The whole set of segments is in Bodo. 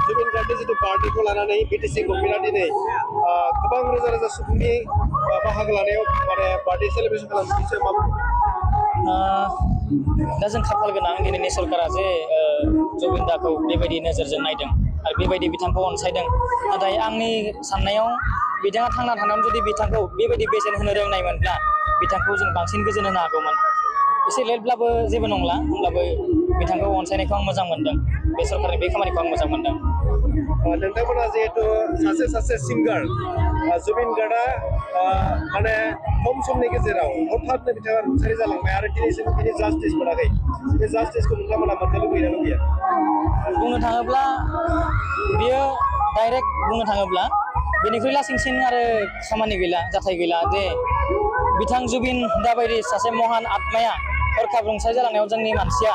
जुबिन गार्डनि जितु पार्टीखौ लानानै बिटिसि गभर्नमेन्टआ दिनै गोबां रोजा रोजा सुबुंनि बाहागो लानायाव माने बार्थडे सेलिब्रेसन खालामो बिसोर मा दा जों खाफाल गोनां दिनैनि सरकारा जे जुबिन दाखौ बेबायदि नोजोरजों नायदों आरो बेबायदि बिथांखौ अनसायदों। नाथाय आंनि साननायाव बिथाङा थांना थानायाव जुदि बिथांखौ बेबायदि बेसेन होनो रोंनायमोनब्ला बिथांखौ जों बांसिन गोजोन होनो हागौमोन। एसे लेटब्लाबो जेबो नंला, होमब्लाबो बिथांखौ अनसायनायखौ आं मोजां मोनदों। बे सरकारनि बे खामानिखौ आं मोजां मोनदों। नोंथांमोना जिहेतु सासे सिंगार जुबिन गार्डआ माने खम समनि गेजेराव हठाथनो बिथाङा रुंसारि जालांबाय आरो दिनैसिम बिनि जास्टिस मोनाखै। बे जास्टिसखौ नोंथांमोना मोननो लुबैयोना लुबैया? बुंनो थाङोब्ला बियो डाइरेक्ट बुंनो थाङोब्ला बेनिख्रुइ लासिंसिन आरो खामानि गैला, जाथाय गैला जे बिथां जुबिन दाबायदि सासे महान आत्माया हरखाब रुंसारि जालांनायाव जोंनि मानसिया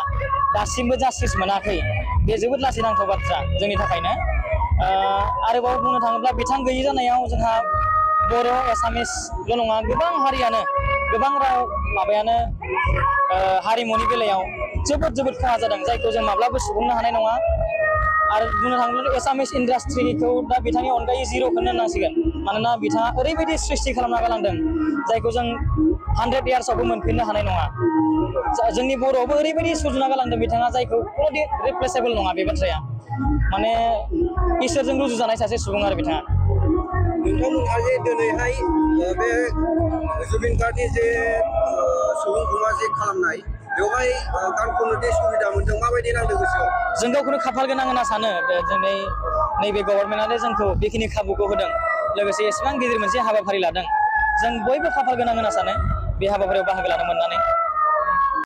दासिमबो जास्टिस मोनाखै। बे जोबोद लाजिनांथाव बाथ्रा जोंनि थाखायनो। आरोबाव बुंनो थाङोब्ला बिथां गैयि जानायाव जोंहा बर' एसामिसल' नङा, गोबां हारियानो गोबां राव माबायानो हारिमुनि बेलायाव जोबोद खहा जादों, जायखौ जों माब्लाबो सुफुंनो हानाय नङा। आरो बुंनो थाङोब्ला एसामिस इन्डास्ट्रिखौ दा बिथांनि अनगायै जिर'खौनो होननांसिगोन। मानोना बिथाङा ओरैबायदि सृष्टि खालामना गालांदों जायखौ जों 100 इयार्सआवबो मोनफिननो हानाय नङा। जोंनि बर'आवबो ओरैबायदि सुजुना गालांदों बिथाङा जायखौ कुनु रिप्लेसेबल नङा। बे बाथ्राया माने इसोरजों रुजुजानाय सासे सुबुं आरो बिथाङा। नोंथांमोनहा जे दिनैहाय बे जुबिन गार्डनि जे सुबुंखौमा जे खालामनाय बेवहाय गान खननो जे सुबिदा मोनदों, माबायदि नांदों गोसोआव? जों गावखौनो खाफाल गोनां होनना सानो। दिनै नैबे गभर्नमेन्टआनो जोंखौ बेखिनि खाबुखौ होदों, लोगोसे एसेबां गिदिर मोनसे हाबाफारि लादों। जों बयबो खाफाल गोनां होनना सानो बे हाबाफारियाव बाहागो लानो मोननानै।